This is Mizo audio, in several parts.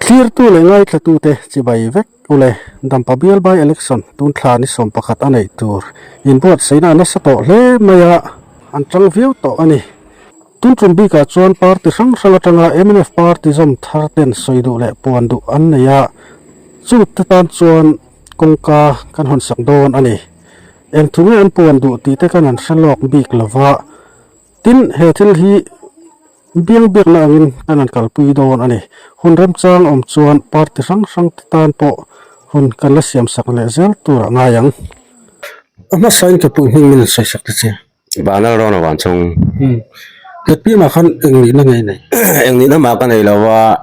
Thlirtu leh ngaithlatute chibai vek ule Dampa bial by election tun thla ni 11 a neih tur inbuatsaihna a nasa tawh hle mai a, an tang viau tawh a ni. Tun tum bikah chuan party hrang hrang atanga mnf party zawm thar ten sawi duh leh puan duh an nei a, chute tan chuan kawngka kan hawnsak dawn a ni. Eng thu nge an puan duh tih te kan han hre lawk bik lova, tin he thil hi biang biakna angin kan han kalpui dawn a ni. Hun remchang awm chuan party hrang hrang te tan pawh hun kan la siamsak leh zel tur a ngai ang. A hmasain ka puh hming min han sawisak ta che. Vanal rawn a van chhung. Zpm ah khan eng nihna nge i nei? Eng nihna mah ka nei lo a.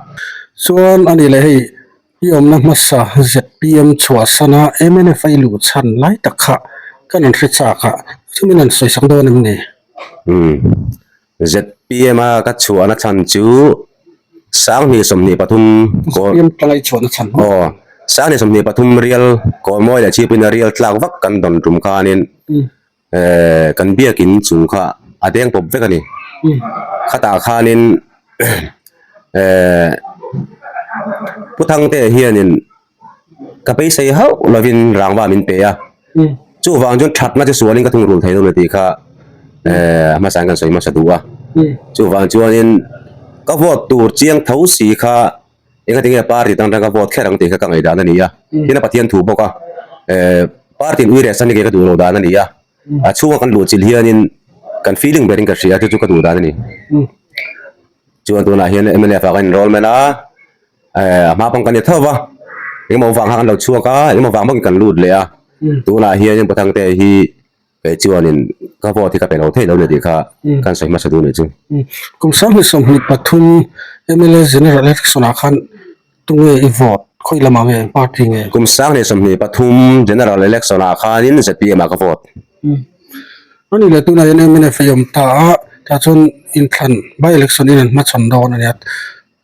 Chuan a nih leh hei I awmna hmasa zpm chhuahsana mnf a i luh chhan lai tak kha kan an hre chak a, chumin an sawisak dawn em ni? Umm. Zpm a ka chhuahna chhan chu 2023 kawl. Zpm tanga i chhuahna chhan maw? Aw. 2023 rial Kawimawi leh Chhippuina rial tlak vak kan dawn tum khanin Ehh kan biakin chung kha a deng pawp vek a ni. Khatah khanin ehh Pu Thangte hianin ka beisei hauh lovin rangva min pe a. Chuvang chuan thatna chu sualin ka thungrul thei dawn a tih kha ehh a hmasain kan sawi hmasa duh a. Chuvang chuanin ka vote tur chiang tho si kha Engati nge party dang dang ka vote kher ang tih kha ka ngaihdan a ni a, tin a Pathian thu bawk a, eh party in uire san hi kei ka duh lo dan a ni a, a chhunga kan luh chilh hianin kan feeling berin ka hria chu chu ka duh dan a ni. Chuan tunah hian mnf ah kan enrollment a, eh a hma pawng kan ni tho va, engemaw vang kha kan lo chhuak a, engemaw vang bawkin kan lut leh a, tunah hianin Pathangte hi Kei chuanin ka vote hi ka pe lo thei lo ni tih kha kan sawi hmasa duh nih chu. Kum 2023 mla General Election ah khan tunge i vote khawi lamah nge eng party nge? Kum 2023 General Election ah khanin zpm ah ka vote. Ani leh tunah hian mnf a awm ta a, tah chuan inthlan by election in an hmachhawn dawn a nia.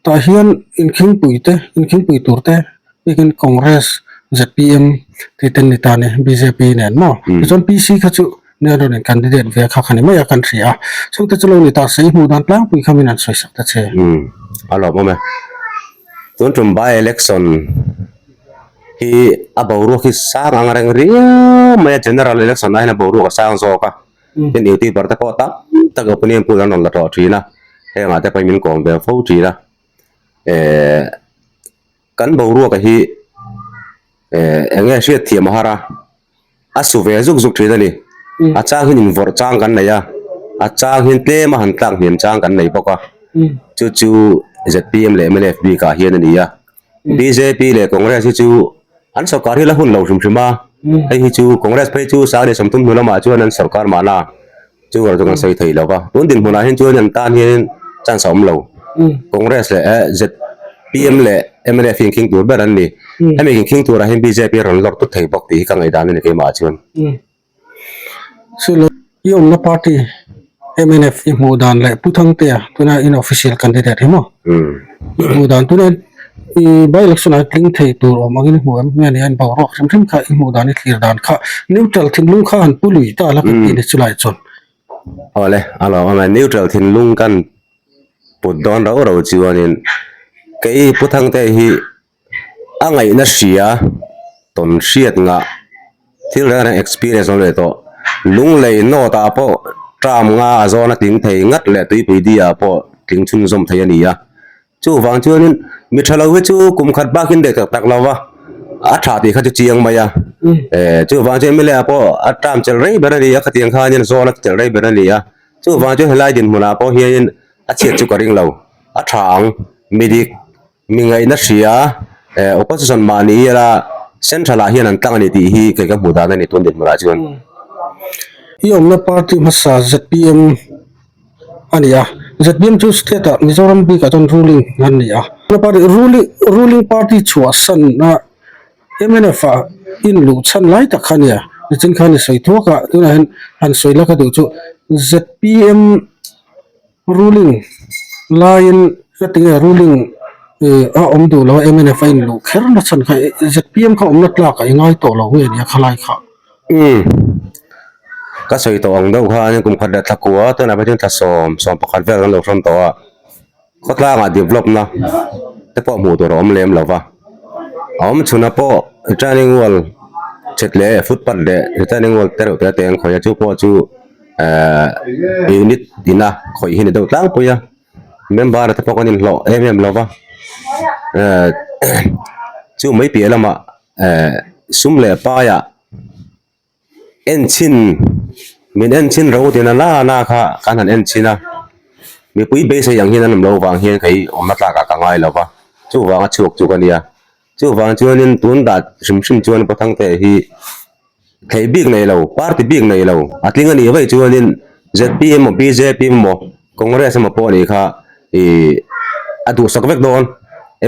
Tah hian inkhingpui te, inkhingpui tur te bikin Congress, zpm tih te an ni ta a ni, bjp nen maw? Tichuan PC kha chu nia rawn in candidate ve kha kha ni mai a kan hria a, chungte chu lo ni ta se i hmuh dan tlangpui kha min han sawi sak ta che. Umm a lawmawm e. Tun tum by election hi a boruak hi sang ang reng riau mai a, general election ah hian a boruak a sang zawk a. Tin youtuber te pawh tam tak opinion poll an rawn la tawh thin a, hengah te pawhin min kawm ve fo thin a, ehh kan boruaka hi ehh eng nge hriat thiam a har a, a su ve zuk zuk thin a ni, a chang hian invawrh chang kan nei a, a chang hian tlem a han tlak hniam chang kan nei bawk a, chu chu zpm leh mnf bikah hian a ni a. Bjp leh Congress hi chu an sorkar hi la hun lo hrim hrim a, hei hi chu Congress phei chu 30 hnu lamah chuan an sorkar mahna chu erawh chu kan sawi thei lo va, tun dinhmunah hian chuan an tan hian chance a awm lo. Congress leh zpm leh mnf hi inkhing tur ber an ni, hemi inkhing turah hian bjp a rawn lawr tut thei bawk tih hi ka ngaihdan a ni keimah chuan. Silo, i awmna party mnf i hmuh dan leh Pu Thangtea tuna in official candidate hi maw? I hmuh dan tuna i by election ah tling thei tur awm angin i hmu em? Nge ni a in boruak hrim hrim kha i hmuh dan i thlir dan kha neutral thinlung kha han pu lui ta la kan tih ni chulai chuan. Awle, a lawm awm e, neutral thinlung kan put dawn rau rau chuanin kei Pu Thangtea hi A ngaihna hria tawn hriat ngah thil reng reng experience awm leh tawh. Lunglei note ah pawh term nga a zawn a tling thei ngat leh tuipui di ah pawh tling chhunzawm thei a ni a. Chuvang chuanin mi tha lo hi chu kum khat bakin leh tak tak lo va, a tha tih kha chu chiang mai a. Eh chuvang chuan mla ah pawh a term chelh rei ber a ni a, khatiang khanin zawn a chelh rei ber a ni a. Chuvang chuan helai dinhmunah pawh hianin a chhiat chu ka ring lo, a tha ang midik. Mi ngaihna hria, eh opposition mahni ila central ah hian an tlang a ni tih hi kei ka hmuh dan a ni tun dinhmunah chuan. I awmna party hmasa zpm a ni a, zpm chu state ah Mizoram bikah chuan ruling an ni a, party ruling ruling party chhuahsan a mnf ah in luh chhan lai tak kha a ni a, nichin khan i sawi thuak a, tunah hian han sawi la ka duh chu zpm. Ruling laiin heti nge ruling ih a awm duh lo a mnf a inluh kher na chhan kha zpm kha awmna tlak a i ngai tawh lo nge nia khalai kha. Umm ka sawi tawh ang deuh khan kum khat leh thla kua tunah phei chuan thla sawm sawm pakhat vel kan lo hrawn tawh a khawtlangah develop na. te pawh hmuh tur a awm lem lo va a awm chhunah pawh retaining wall chet leh footpath leh retaining wall te reuh te te an khawih a chu pawh chu ehh unit ina khawih hi a ni deuh tlangpui a member te pawh kan inhlawh em em lo va ehh chu mai piah lamah ehh sum leh paiah. En chhin min en chhin ro tina la na kha kan han en chhin a mipui beisei ang hian an awm loh vang hian kei awmna tlakah ka ngai lo va chuvang a chhuak chu ka nia chuvang chuanin tun dah hrim hrim chuan Pathangte hi theih bik nei lo party bik nei lo a tling a nih vaih chuanin zpm emaw bjp emaw Congress emaw pawh a nih kha ih a duhsak vek dawn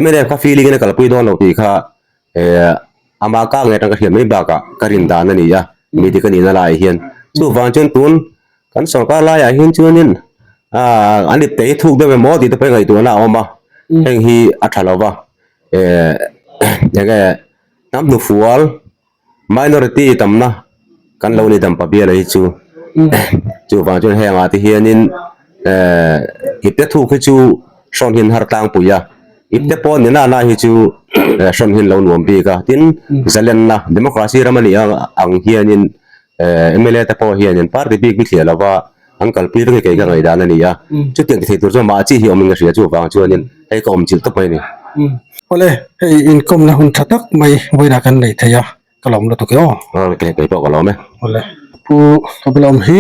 mnf kha feeling in a kalpui dawn lo tih kha. Eh amah ka nge atang ka hriat mai bakah ka rin dan a ni a mi dik a nihna laiah hian chuvang chuan tun kan sorkar laiah hian chuanin ah an ip tei thuk deuh em aw tih te pawh ngaihtuahna a awm a heng hi a tha lo va eh eng nge hnam hnufual minority tamna kan lo ni dampa bial a hi chu chuvang chuan hengah te hianin eh ipte thuk hi chu hrawn hi an har tlangpui a. Ipte pawh ni nana hi chu hrawn hian lo nuam bik a, tin zalenna democracy ram a nih ang hianin mla te pawh hianin party bik bi thliah lova an kalpui vek hi kei ka ngaihdan a ni a, chutiang ti thei tur chuan mah chi hi awmin ka hria chuvang chuanin hei ka awm chilh tawp mai a ni. Awle, hei inkawmna hun tha tak mai vawiinah kan nei thei a. Ka lawm lutuk e aw. Aw kei kei pawh ka lawm e. Awle. Pu ka bula awm hi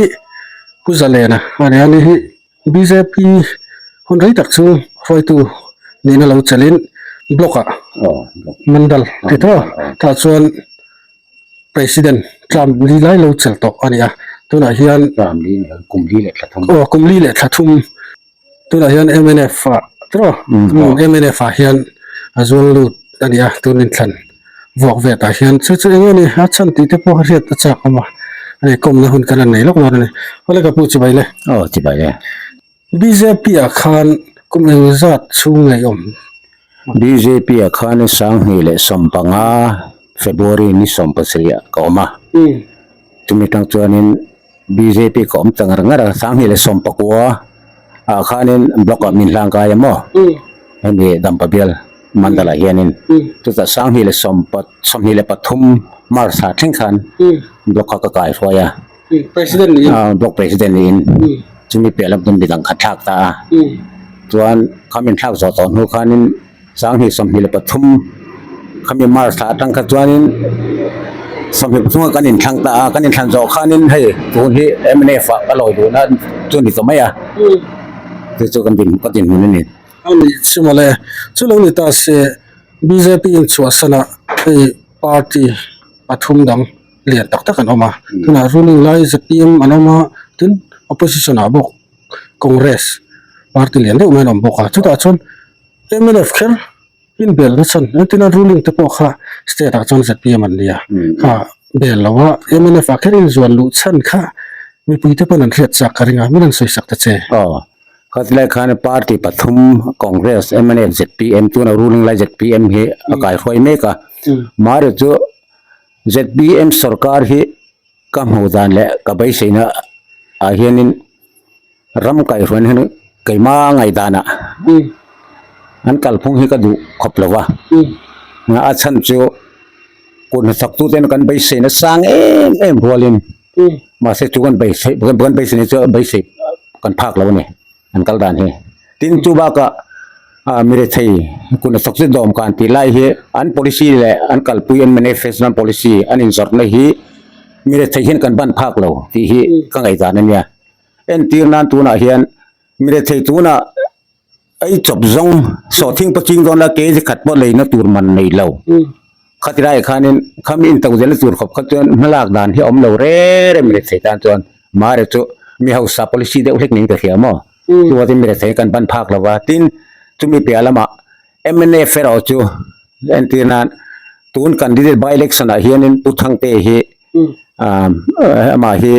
Pu Zalena a nia ni hi bjp hun rei tak chu hruaitu nihna lo chelhin block ah mandal ti tawh tah chuan president tlam li lai lo chel tawh a ni a tunah hian kum li leh thla thum aw kum li leh thla thum Tunah hian mnf ah tawh mnf ah hian a zual lut a ni a tun inthlan vuak ve tah hian chu chu eng nge ni a chhan tih te pawh a hriat a chak awm a hei kawmna hun kan han nei lawk dawn a ni awle ka pu chibai le aw chibai le bjp ah khan kum eng zat chhung ngei awm bjp ah khan 2015 February ni 17 ah ka awm a chumi tang chuanin. Bjp ka awm ta ngar ngar a, 2019 ah khanin block ah min hlang kai a maw? Hemi Dampa bial Mandal ah hianin chutah 2023 March ah thleng khan block kha ka kai hruai a, block president niin chumi piah lam chu midang kha thlak ta a, chuan kha min thlak zawh tawh hnu khanin. 2023 khami March thla atang kha chuanin 23 ah kan inthlang ta a, kan inthlan zawh khanin hei tun hi mnf ah ka lawi duhna chu a ni ta mai a, chu chu kan din ka dinhmun a ni. A nih chu mawle, chu lo ni ta se bjp in chhuahsan ah hei party pathum dang lian tak tak an awm a, tunah ruling lai zpm an awm a, tin opposition ah bawk Congress party lian deuh mai an awm bawk a, chutah chuan. Mnf kher in bel na chhan entirna ruling te pawh kha state ah chuan zpm an nia kha bel lo a mnf ah kher in zuan luh chhan kha mipui te pawn an hriat chak ka ring a min an sawi sak ta che. Aw khatilai khan party pathum Congress, mnf, zpm tuna ruling lai zpm hi a kaihruai mek a mahre chu zpm sorkar hi ka hmuh dan leh ka beiseina ah hianin Ram kaihhruain hian keima ngaihdanah an kalphung hi ka duh khawp lo va, a chhan chu kut hnathawktu ten kan beisei na sang em em rualin mahse chu kan beisei kan beisei na chu beisei kan phak lo a ni an kal dan hi. Tin chu bakah ah mi rethei kut hnathawk chu dawmkan tih lai hi an policy leh an kalpui an manifesto an policy an inzawrhna hi mi rethei hian kan ban phak lo tih hi ka ngaihdan a nia. Entir nan tunah hian mi rethei tunah ei chawp zawng sawhthing pawh ching dawn la kg khat pawh leina tur man nei lo. Khati laiah khanin khami intoh zelna tur khawp kha chuan hmalak dan hi a awm lo reng reng mi rethei tan chuan mahre chu mi hausa policy deuh hlek niin ka hria maw. Chuan mi rethei kan ban phak lo va tin chumi piah lamah mnf erawh chu entir nan tun candidate by election ah hianin Pu Thangte hi amah hi.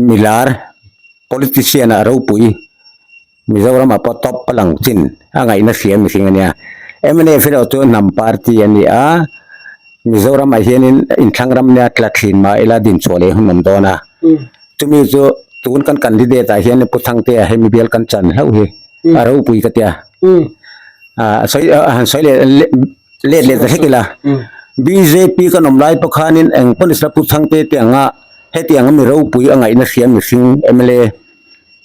Milar politician ah ropui Mizoram ah pawh top a lang chin a ngaihna hria mihring a nia. Mnf erawh chu hnam party a ni a, Mizoram ah hianin inthlang ram nia tla thin mah ila dinchhuah leh hun awm dawn a. Chumi chu tun kan candidate ah hian Pu Thangtea hemi bial kan chan hlauh hi a ropui ka tia. A sawi a han sawi leh let leh ta hlek ila. Bjp kan awm lai pawh khanin eng pawh ni sela Pu Thangte te anga hetiang mi ropui a ngaihna hria mihring mla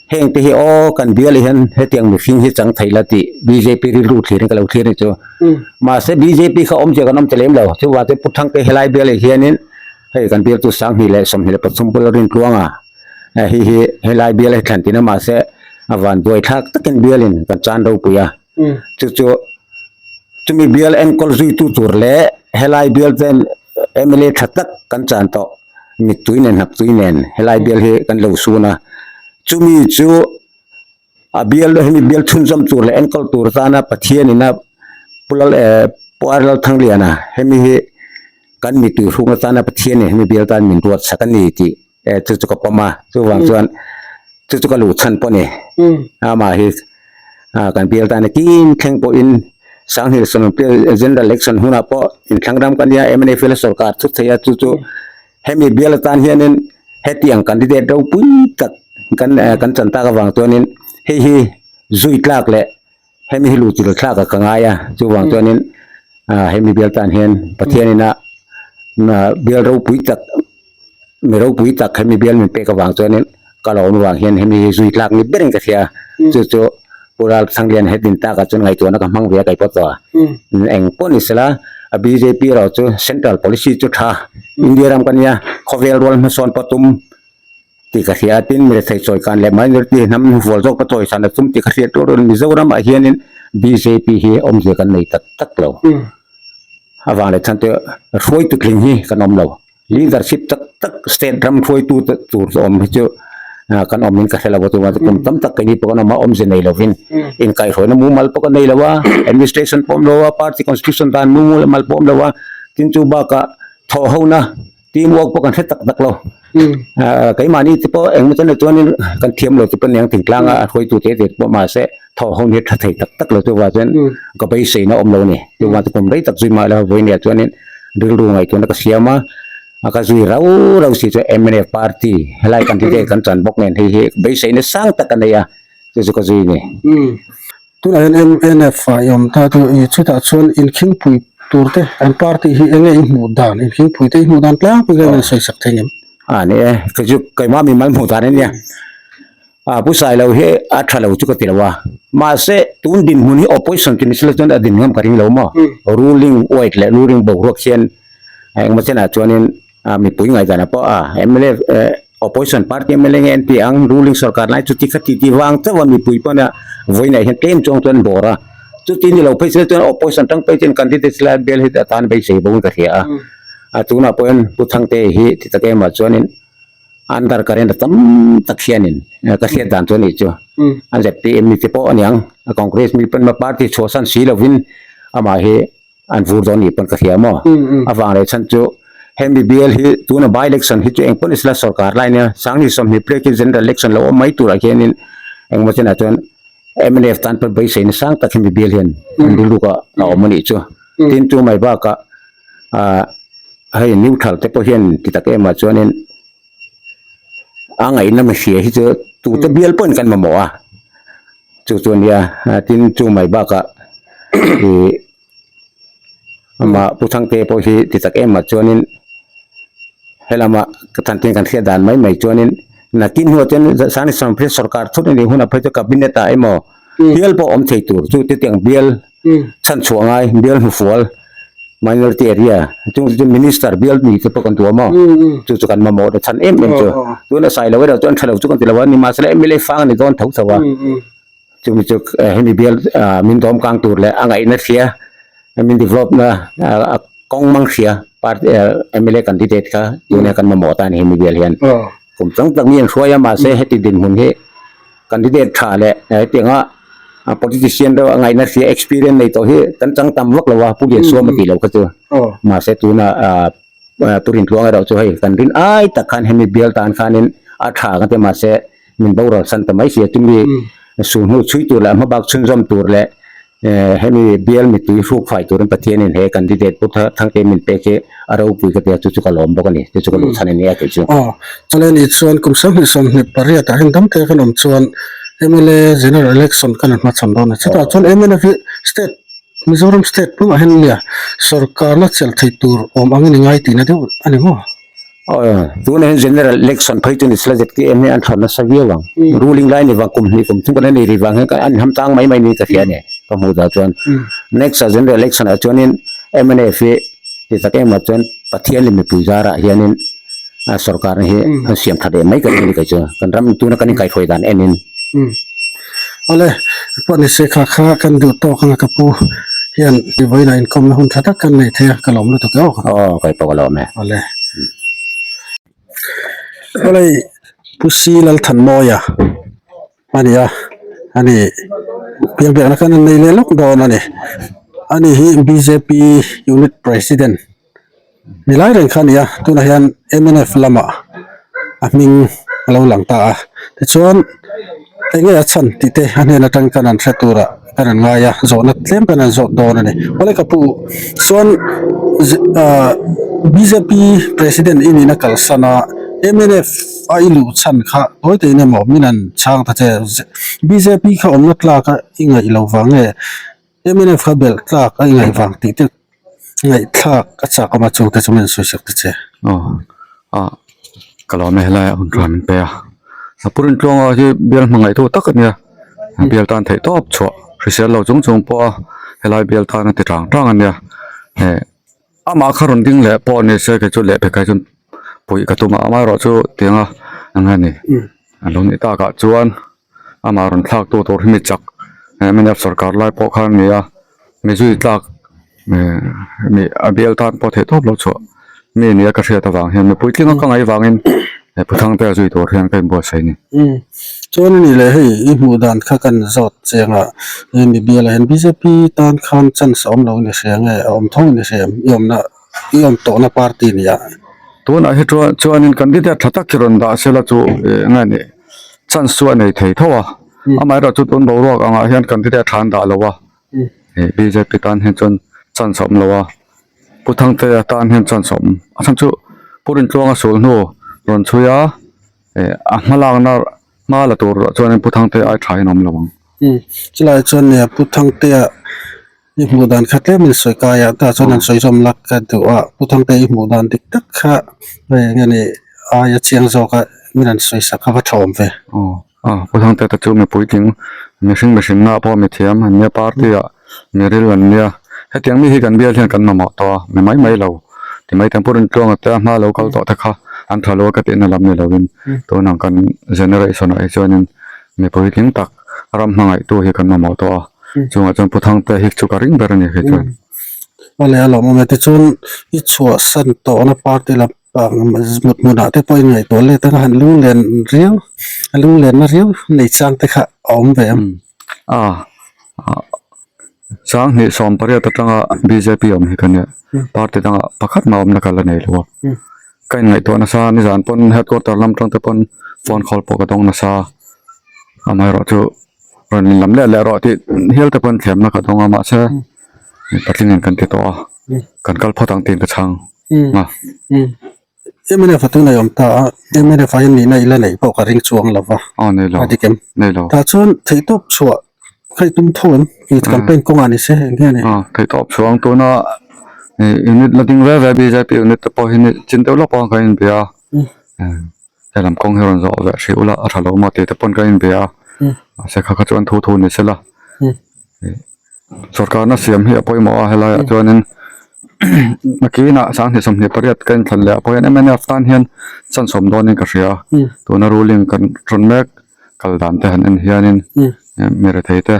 heng te hi aw kan bial ah hian hetiang mihring hi chang thei la tih bjp rilru thlir in ka lo thlir a ni chu. Mahse bjp kha awmzia kan awm ta lem lo chuvang chuan Pu Thangte helai bial ah hianin hei kan bialtu 2023 bula Rintluanga hei hi helai bial hi thlan tina mahse a van buai thlak takin bialin kan chan ropui a chu chu chumi bial enkawl zui tu tur leh helai bial ten mla tha tak kan chan tawh mittui nen hnap tui nen helai bial hi kan lo sun a chumi chu a bial hemi bial chhunzawm tur leh enkawl tur tana Pathian ina Pu Lal eh Pu Ar Lalthangliana hemi hi kan mittui hruk atana Pathian in hemi bial tan min ruat sak a ni tih eh chu chu ka pawm a chuvang chuan chu chu ka luh chhan pawh a ni amah hi ah kan bial tana kin thleng pawhin Sanghil General Election hunah pawh inthlang ram kan nia mnf la sawrkar thut thei a chu chu hemi bial atan hianin hetiang candidate ropui tak kan kan chan tak avang chuanin hei hi zui tlak leh hemi hi luh chilh thlak ah ka ngai a chuvang chuanin ah hemi bial tan hian Pathian ina bial ropui tak mi ropui tak hemi bial min pek avang chuanin ka lo awm avang hian hemi hi zui tlak ni berin ka hria chu chu Pu Ralthanglian heading takah chuan ngaihtuahna ka hmang ve a kaipawh tawh a eng pawh ni sela a bjp erawh chu central policy chu tha India ram ka nia khawvel rual hmasawn pawh tum tih ka hria a tin mirethei chawi kan leh minority hnam hnufual zawk pawh chawi san a tum tih ka hriat rual rual Mizoram ah hianin bjp hi awmzia kan nei tak tak lo avang leh chhan te hruaitu tling hi kan awm lo. Leadership tak tak state ram hruaitu te tur chu awm hi chu kan awm in ka hre lo a chuvang chu kum tam tak keini pawh kan awm a awmze nei lovin inkaihhruaina mumal pawh kan nei lo a administration pawh awm lo a party constitution dan mumal pawh awm lo a tin chu bakah thawh hona team work pawh kan hre tak tak lo keimahni te pawh engemaw chen ah chuanin kan thiam lo te pawh aniang thingtlang a hruaitu te te pawh mahse thawh ho hi tha thei tak tak lo chuvang chuan ka beiseina awm lo a ni chuvang chu kum rei tak zui mah ila vawinia chuanin rilru ngaihtuahna ka siam a a ka zui rau rau si chu mnf party helai candidate kan chan bawk nen hei hi beiseina sang tak a nei a chu chu ka zui a ni. Tunah hian mnf ah i awm ta chu i chutah chuan inkhingpui tur te an party hi enge i hmuh dan inkhingpui te i hmuh dan tlangpui kha in sawi sak thei ngem? A ni e, kei chu keimah mimal hmuh dan a nia. A pu Sailo hi a tha lo chu ka ti lo a, mahse tun dinhmun hi opposition chu ni sela chuan a din ngam ka ring lo maw? Ruling white leh ruling boruak hian engemaw chenah chuanin mipui ngaihdan ah pawh a mla opposition party mla nge an ti ang ruling sorkar lai chu ti kha ti ti vang chauh a mipui pawn a vawiinah hian tlem chuang chuan bawr a, chuti ni lo phei sela chuan opposition tang phei chuan candidate sela bial hi atan beisei bawkin ka hria a, a tunah pawhin Pu Thangte hi ti tak emah chuanin. Under current a tam tak hianin ka hriat dan chu a nih chu. An ZPM mi te pawh a niang a Congress mi pawn party chhuahsan si lovin amah hi an vur dawn nih pawn ka hria maw. Avang leh chhan chu hemi bial hi tuna by election hi chu eng pawh ni sela sorkar lai nia Sangni 20 plek hi general election lo awm mai turah hianin engemaw chenah chuan mnf tan pawn beiseina sang tak hemi bial hian an rilruk a awm a nih chu. Tin chu mai bakah ah hei neutral te pawh hian ti tak em ah chuanin a ngaihna mihria hi chu tute bial pawhin kan mamawh a chu chu ania tin chu mai bakah ih amah Pu Thangte pawh hi ti tak em ah chuanin helama ka than tin kan hriat dan mai mai chuanin nakin hnuah chuan Sangni Sawmphre sorkar thut a nih hunah phei chu cabinet ah emaw bial pawh awm thei tur chu chutiang bial chhan chhuah ngai bial hnufual minority area chung chu minister bial ni te pawh kan tuam maw chu chu kan mamawh ta chhan em em chu tuna sailo erawh chuan tha lo chu kan ti lo a nimahsela mla fang a ni dawn tho tho a chumi chu hemi bial min dawm kang tur leh a ngaihna hria min develop na a kawng mang hria party mla candidate kha tuna kan mamawh ta a ni hemi bial hian kum tam tak mi an hruai a mahse heti dinhmun hi Candidate tha leh hetianga politician deuh a ngaihna hria experience nei tawh hi kan chang tam vak lo a, Pu Liansuam a tih loh kha chu. Mahse tuna Pu Rintluang erawh chu hei kan rin ai tak khan hemi bial tan khanin a tha ka ti mahse min boral san ta mai si a chumi sulhnu chhui tur leh hmabak chhunzawm tur leh Hemi bial mitui hruk fai turin Pathianin he candidate Pu Thangte min pek hi a ropui ka ti a, chu chu ka lawm bawk a ni, chu chu ka luhchhan a ni a kei chu. Aw, chulai ni chuan kum 28 ah hian dam te kan awm chuan. MLA general election kan han hmachhawn dawn a chutah chuan MNF hi state Mizoram state pumah hian nia sorkarna chelh thei tur awm angin i ngai tihna deuh a ni maw? Aw tunah hian general election phei chu ni sela ZPM hi an thawn nasa viau ang ruling lai ni vang kum hnih kum thum kan nei rih vang hian an ham tang mai mai ni ka hria a ni ka hmuh dah chuan next ah general election ah chuanin MNF hi ti tak em ah chuan Pathian leh mipui zarah hianin a sorkar hi an siam tha leh mai ka ring a ni kei chu kan ram tuna kan inkaihhruai dan enin. Awle pawh ni se kha kha kan duh tawk anga ka pu hian vawiinah inkawmna hun tha tak kan nei thei a ka lawm lutuk e aw. Aw kai pawh ka lawm e. Awle. Awle Pu Si Lalthanmawia a ni a ani piangbiakna kan han nei leh lawk dawn a ni. Ani hi bjp unit president. Ni lai reng kha a ni a tunah hian mnf lamah a hming a lo lang ta a tichuan eng nge a chhan tih te a hnen atang khan an hre tura kan an ngai a zawhna tlem kan an zawt dawn a ni awle ka pu chuan ahh bjp president i nihna kalsan a mnf a i luh chhan kha tawi tein emaw min an chhang ta che bjp kha awmna tlak a i ngaih lo vang nge mnf kha belh tlak a i ngaih vang tih te. Ngaihthlak a chak awm a chungte chu min sawi sak ta che. Aw ah ka lawm e helai ah hun tha min pe a Sapur intluanga hi bial hmangaih tu tak a nia bial tan theih tawp chhuah hrisel lo chung chung pawh a helai bial tan a ti tang tang a nia eh amah kha rawn ding leh pawh ni se kei chu leh phek ai chuan puih ka tum a amaherawhchu tiang a eng nge ni a lo nih takah chuan. Amah rawn thlak tu tur hi mi chak mnf sorkar lai pawh khan a ni a mi zui tlak mi a bial tan pawh theih tawp lo chhuah mi nia ka hriat avang hian mipui tlinga ka ngaih vangin he pu Thangtea zui tur hian ka inbuatsaih a ni. Chuan a nih leh hei i hmuh dan kha kan zawt chiang a he mi bialah hian bjp tan khan chance a awm lo ni hria nge a awm tho ni hria em i awmna i awm tawhna party nia. Tunah hi chuan chuanin candidate tha tak hi rawn dah sela chu eng nge ni. Chance chu a nei thei tho a, amaherawh chu tun boruak angah hian candidate tha an dah lo a, ih bjp tan hian chuan chance a awm lo a, Pu Thangtea tan hian chance a awm, a chhan chu Pu Rintluanga sul hnu rawn chhui a, ih a hma lakna hma la tur chuanin Pu Thangtea ai tha in a awm lo ang. Chulaiah chuan nia Pu Thangtea I hmuh dan kha tlem in sawi kai a tah chuan an sawi zawm lak ka duh a Pu Thangte i hmuh dan dik tak kha hei eng nge ni aia chiang zawk a min an sawi sak kha va tha awm ve. Aw a Pu Thangte te chu mi puitling mihring mihring na pawh mi thiam an nia party ah mi ril an nia hetiang mi hi kan bial hian kan mamawh tawh a mi mai mai lo ti mai thei Pu Rintluanga te a hma lo kal tawh te kha an tha lo a ka tihna lam ni lovin tunang kan generation ah hi chuanin mi puitling tak ram hmangaihtu hi kan mamawh tawh a. Chungah chuan Pu Thangte hi chu ka ring ber a ni kei chuan. Awle a lawmawm e tichuan i chhuahsan tawhna party lam pang mut hmunah te pawh i ngaihtuah let anga han lunglen riau a lunglenna riau nei chang te kha a awm ve em? A Sanghnih 18 atanga bjp awm hi ka nia party dangah pakhat mah awmna ka la nei lo a ka inngaihtuah nasa nizan pawn headquarter lam tang te pawn phone call pawh ka dawng nasa amaherawhchu. Rawn in lam leh leh rawh tih hial te pawn thiamna ka dawng a mahse patling in kan ti tawh a kan kal phawt ang tiin ka chhang a. Mnf a tunah i awm ta a mnf ah hian nihna i la neih pawh ka ring chuang lo va aw nei lo a dik em nei lo tah chuan theihtawp chhuah kha i tum tho em i campaign kawngah ni se eng nge ni aw theihtawp chhuah ang tuna unit la ding ve ve bjp unit te pawh hi chin deuh lawk pawh kan inbia a. Helam kawng hi rawn zawh ve hrih ula a tha lo maw tih te pawn ka inbe a mahse kha kha chuan thu thu ni sela sorkarna siam hi a pawimawh a helaiah chuanin nakinah 2028 ka inthlan leh ah pawh hian mnf tan hian chance awm dawnin ka hria tuna ruling kan rawn mek kal dan te han en hianin mi rethei te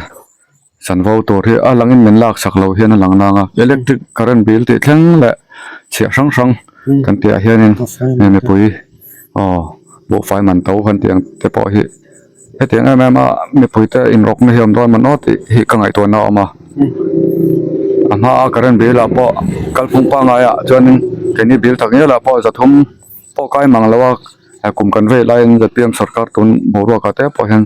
Chanvo tur hi a langin min lak sak lo hian a lang nang a, electric current bill tih thleng leh chhiah hrang hrang kan tih ah hianin mipui aw buhfai man to kan tih ang te pawh hi hetiang em em a mipui te inrawk na hi a awm dawn maw tih hi ka ngaihtuah na a awm a, a hma a current bill ah pawh kalphung pangngai ah chuanin keini bill tak ngial ah pawh zathum pawh kai mang lo a kum kan vei laiin zpm sorkar tun boruak ah te pawh hian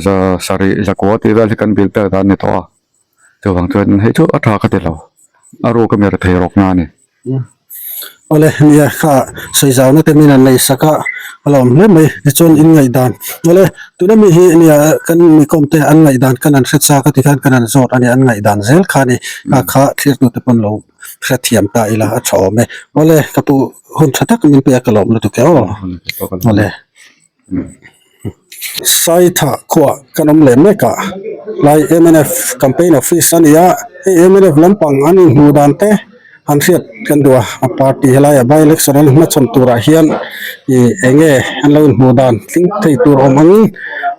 za sarih zakua tih vel hi kan bill pek dan a ni tawh a chuvang chuan hei chu a tha ka ti lo a ruk a mi rethei rawk na a ni. Awle nia kha sawi zauna te min an nei sak a a lo awm hle mai tichuan in ngaihdan awle tuna mi hi nia kan mi kawm te an ngaihdan kan an hre chak a tikhan kan an zawt a ni an ngaihdan zel kha a ni kha kha thlir tute pawn lo hrethiam ta ila a tha awm e awle ka pu hun tha tak min pe a ka lawm lutuk e aw awle. Saitha khuah kan awm leh mek a lai mnf campaign office a ni a hei mnf lampang an inhmuh dan te an hriat kan duh a a party helaiah by election an hmachhawn turah hian ih eng nge an lo inhmuh dan tling thei tur awm angin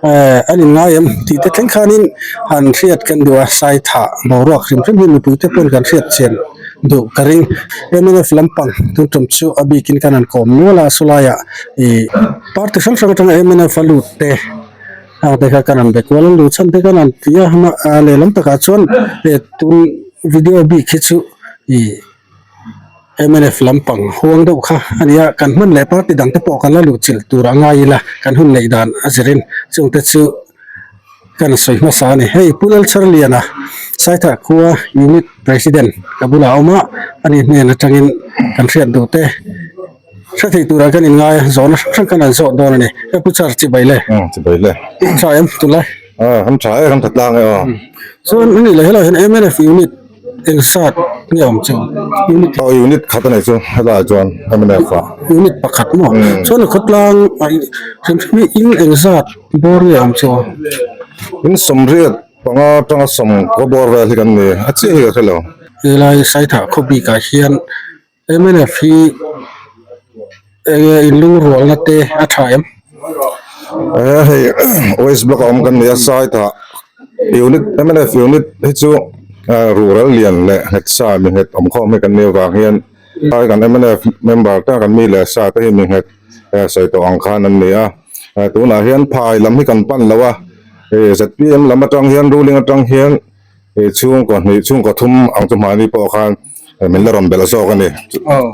eh an inngai em tih te thleng khanin han hriat kan duh a Saitha boruak hrim hrim hi mipui te pawn kan hriat chian duh ka ring mnf lampang tun tum chu a bikin kan han kawm nual a sawlaiah ih party hrang hrang atanga mnf a lut te hang te kha kan han be kual a luh chhan te kan han ti a a lehlam takah chuan eh tun video bik hi chu ih mnf lampang huang deuh kha a ni a kan hman leh party dang te pawh kan la luh chilh tur a ngai ila kan hun neih dan a zirin chungte chu. Kan sawi hmasa a ni. Hei Pu Lalchharliana Saithah khua Unit President ka bulah a awm a, ani hnen atangin kan hriat duh te hre thei turah kan inngai a, zawhna hrang hrang kan han zawh dawn a ni. Hei Pu Char chibai le. Aw chibai le. Tha em tunlai? Aw kan tha e, kan tha tlang e aw. Chuan ani leh helaiah hian mnf Unit Eng sat nge awm chu? Unit Aw unit khat a nei chu helaiah chuan mnf ah. Unit pakhat maw? Chuan a khawtlang hrim hrim hi in eng zat bawr nge awm chu? In sawmriat panga atanga sawm kaw bawr vel hi kan ni a chiah hi ka hre lo. Helai Saithah khaw bikah hian mnf hi enge inlungrualna te a tha em? He hei West Block a awm kan ni a Saithah unit mnf unit hi chu rural lian leh nghet sa mi nghet awm khawm hi kan nih avang hian tlai kan mnf member te kan mi leh sa te hi mi nghet sawi tawh ang khan an ni a tunah hian phai lam hi kan pan lo a zpm lam atang hian ruling atang hian. Hei chhungkaw hnih chhungkaw thum ang chu hmani pawh khan min la rawn belh zawk a ni.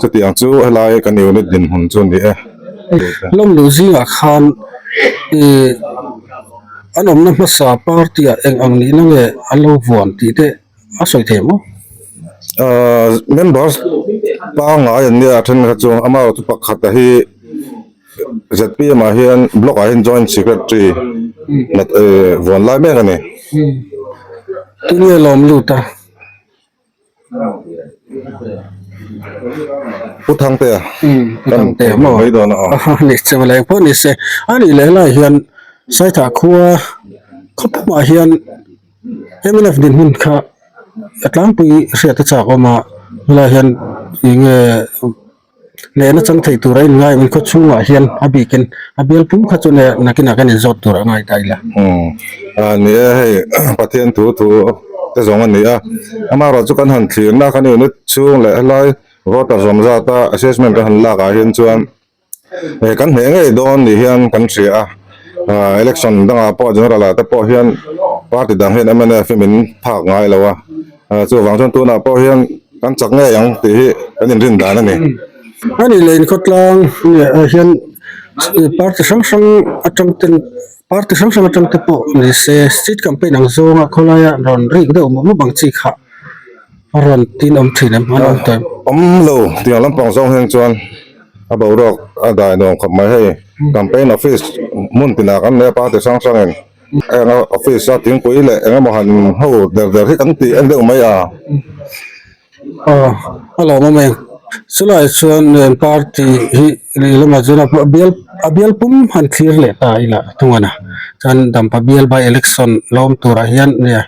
Chutiang chu helai kan unit dinhmun chu a ni e. Lawmlu zingah khan ih an awmna hmasa party ah eng ang nihna nge an lo vuan tih te a sawi thei maw? Ahh members pangngai an nia a then kha chu amaherawhchu pakhat a hi. Zpm ah hian block ah hian joint secretary nat eh vuan lai mek a ni. Tunge lawm lut a? Pu Thangtea. Pu Thangtea maw? Mai dawn a aw. Ni che leng pawh ni se. A nih leh helaiah hian Saithah khua khawpumah hian mnf dinhmun kha a tlangpui hriat a chak awm a, helaiah hian eng nge Nehna chang thei tur a inngai awm khaw chhungah hian a bikin a bial pum kha chu neh nakinah kan inzawt tur a ngai ta ila. Umm ni e hei Pathian thu thu te zawng a ni a, amaherawh chu kan han thlirna kan unit chhung leh helai voter zawm zata assessment kan han lak ah hian chuan eh kan hneh ngei dawn ni hian kan hria a, ah election dangah pawh general ah te pawh hian party dang hian mnf hi min phak ngai lo a. Chuvang chuan tunah pawh hian kan chak ngei ang tih hi kan inrin dan a ni. A nih leh inkhawtlang ah hian party hrang hrang atang ten party hrang hrang atang te pawh ni se street campaign ang zawnga khawlaia rawn rik deuh mawp mawp ang chi kha a rawn tin awm thin em an awm tawh em? Awm lo tiang lampang zawng hian chuan a boruak a dai nuam khawp mai hei campaign office hmun tinah kan nei a party hrang hrangin. Eng a office a thingpui leh eng emaw han ho der der hi kan tih en deuh mai a. Aw a lawm awm em chulai chuan eng party hi lehlamah chuan a bial a bial pum han thlir leh ta ila thung a na chuan dampa bial by election la awm turah hian nia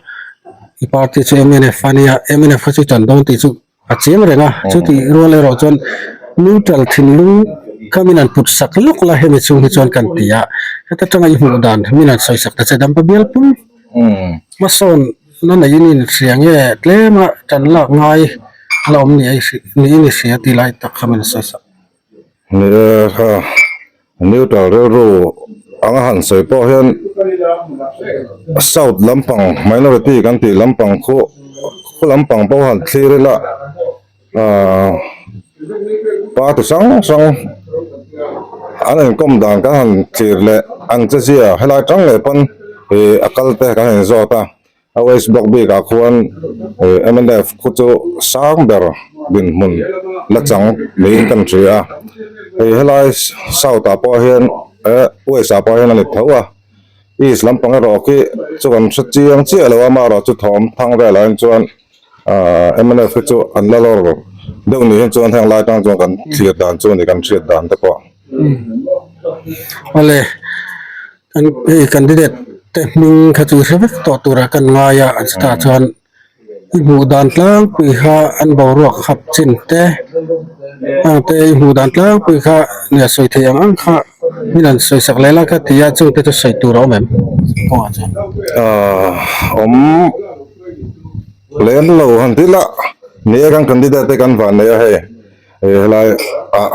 i party chu mnf a nia mnf kha chu tan dawn tih chu. A chiang reng a, chutih rual erawh chuan neutral thinlung kha min han put sak lawk la hemi chhung hi chuan kan ti a, heta tanga i hmuh dan min han sawi sak ta che dampa bial pum hmasawn na neiin i inhria nge tlem a tan lak ngai la awm ni niin i hria tih lai tak kha min sawi sak. Ni e kha neutral rilru anga han sawi pawh hian south lampang minority kan tih lampang khu khu lampang pawh han thlir ila ahh party hrang hrang an inkawm dan kan han thlir leh an che zia helai tang leh pawn ih a kal te kan inzawt a. A west block bikah khuan mnf khu chu sang ber dinhmun la chang niin kan hria a hei helai south ah pawh hian eh west ah pawh hian a ni tho a east lampang erawh khi chu kan hre chiang chiah lo a amaherawhchu thawm thang velah hian chuan ahh mnf hi chu an la lawr deuh ni hian chuan heng lai tang chuan kan thlir dan chu a ni kan hriat dan te pawh. Awle kan hei candidate te hming kha chu hre vek tawh turah kan ngai a chutah chuan i hmuh dan tlangpui kha an boruak khap chin te heng te i hmuh dan tlangpui kha nia sawi theih ang ang kha min han sawi sak leh la ka ti a chung te chu sawi tur a awm em kawngah chuan. Ahh awm lem lo han ti la ni e kan candidate te kan van nei a hei. Hei helai ah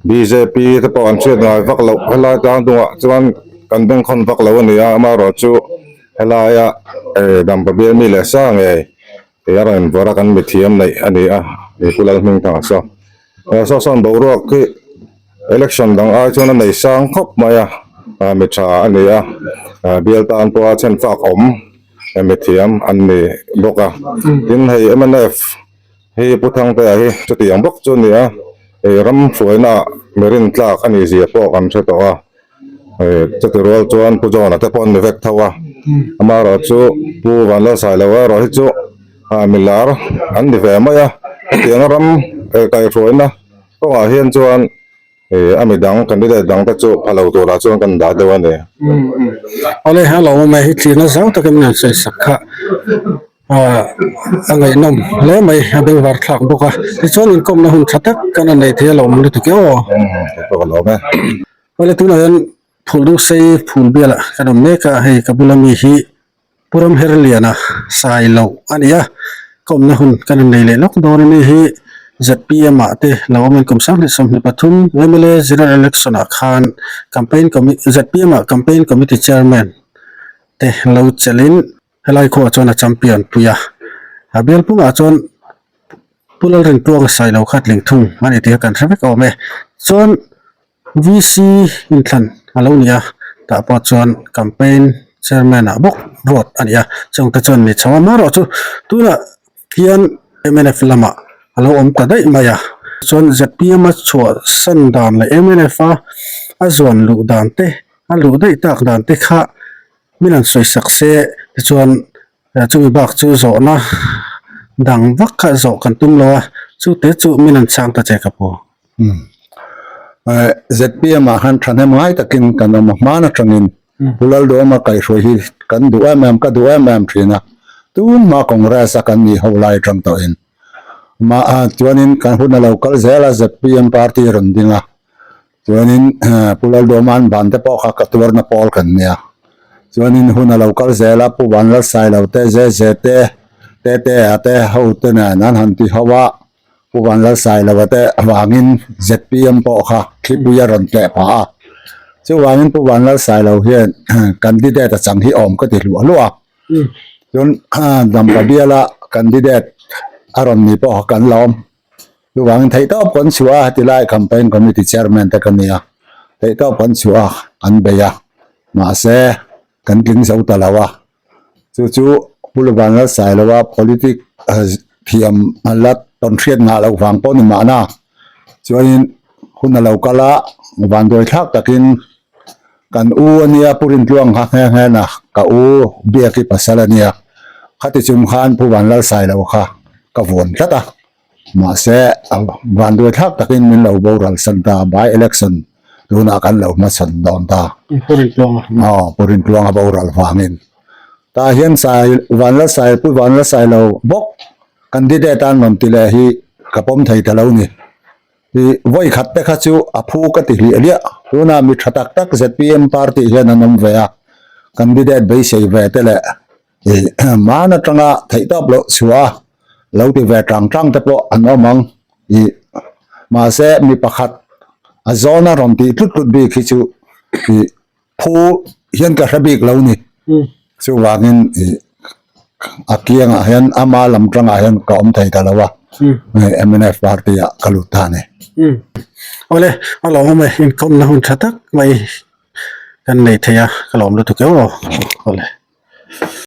bjp te pawh an hriat ngai vak loh helai tlang dungah chuan kan bengkhawn vak lo a ni a amaherawhchu helaia eh dampa bial mi leh sa ngei tih a rawn invawrh a kan mithiam neih a ni a ih pu Lalhmingthanga saw saw sawn boruak hi election dang ai chuan a nei sang khawp mai a ah mi tha a ni a ah bial tan pawha chhen fak awm mithiam an ni bawk a tin hei mnf. Hei Pu Thangtea hi chutiang bawk chu a ni a, hei ram hruaina ah mi rin tlak a nih zia pawh kan hre tawh a, hei chuti rual chuan Pu John-a te pawh an ni vek tho a, amaherawh chu Pu Vanlalsailoa erawh hi chu ah mi lar an ni ve mai a, hetianga ram kaihhruaina kawngah hian chuan Ih a midang candidate dang te chu pha lo turah chuan kan dah deuh a ni. Awle a lo awm e, hi tlirna zau takin min han sawi sak kha ah a ngaihnawm hle mai a bengvar thlak bawk a, tichuan inkawmna hun tha tak kan rawn nei thei a lo awm lutuk e aw. Kei pawh ka lawm e. Awle tunah hian phul dung sei phul bialah kan awm mek a, hei ka bula mi hi Pu Ramherliana sai loh a ni a, ka awmna hun kan rawn nei leh lawk dawn a ni hi zpm ah te lo awmin kum 2023 mla general election ah khan campaign committee zpm ah campaign committee chairman te lo chelhin helai khuaah chuan a champion pui a, a bial pumah chuan Pu Lalrintuanga sai lo kha tling thung a ni tih kha kan hre vek awm e chuan. VC inthlan a lo ni a, tah pawh chuan campaign chairman ah bawk vote a ni a, chungte chuan mi chho a amaherawh chu tunah hian mnf lamah a lo awm ta daih mai a, chuan zpm a chhuahsan dan leh mnf a a zuan luh dan te a luh daih tak dan te kha min han sawi sak se tichuan chumi bak chu zawhna dang vak kha zawh kan tum lo a, chute chu min han chhang ta che ka pu. Zpm ah khan thahnem ngai takin kan awm a, hman atangin Pu Lalduhawma kaihhruai hi kan duh em em, ka duh em em thin a, tun hma Congress a kan nih ho lai atang tawhin mah chuanin kan hun a lo kal zel a, zpm party a rawn ding a, chuanin Pu Lalduhawma an ban te pawh kha ka tuarna pawl kan nia, chuanin hun a lo kal zel a, Pu Vanlalsailo te, Zeze te, Tetea te ho te nen an han ti ho a. Pu Vanlalsailova te avangin zpm pawh kha thlipui a rawn tleh phah a, chuvangin Pu Vanlalsailo hian candidate a chang hi awm ka ti hluah hluah a, chuan Dampa biala candidate a rawn ni pawh kha kan lawm, chuvangin theihtawp kan chhuah a, tilai campaign committee chairman te ka ni a, theihtawp kan chhuah a, kan bei a, mahse kan tling zo ta lo a. Chu chu Pu Vanlalsailoa politic thiam la tawn hriat ngah loh vang pawh ni mahna chuanin hun a lo kal a, vanduai thlak takin kan u a nia Pu Rintluang kha nghe nghe na ka u Biaki pasal a nia khati chung khan Pu Vanlalsailoa kha ka vuan tlat a. Mahse, vanduai thlak takin min lo boral san ta, by election tunah kan lo hmachhawn dawn ta. Pu Rintluanga. Aw, Pu Rintluanga boral vangin. Tah hian Sai, Vanlalsai, Pu Vanlalsai lo bawk candidate an rawn ti leh hi ka pawm thei ta lo ni. I vawi khat te kha chu a phu ka ti hliah hliah. Tunah mi tha tak tak zpm party hian an awm ve a, candidate beisei ve te leh Ih hman atanga theih tawp loh chhuah a lo ti ve tang tang te pawh an awm ang ih mahse mi pakhat a zawn a rawn tih tlut tlut bik hi chu ih phu hian ka hre bik lo ni chuvangin ih a kiangah hian ama lam tangah hian ka awm thei ta lo a mnf party ah ka lut ta a ni. Awle a lawmawm e inkawmna hun tha tak mai kan nei thei a ka lawm lutuk e aw awle.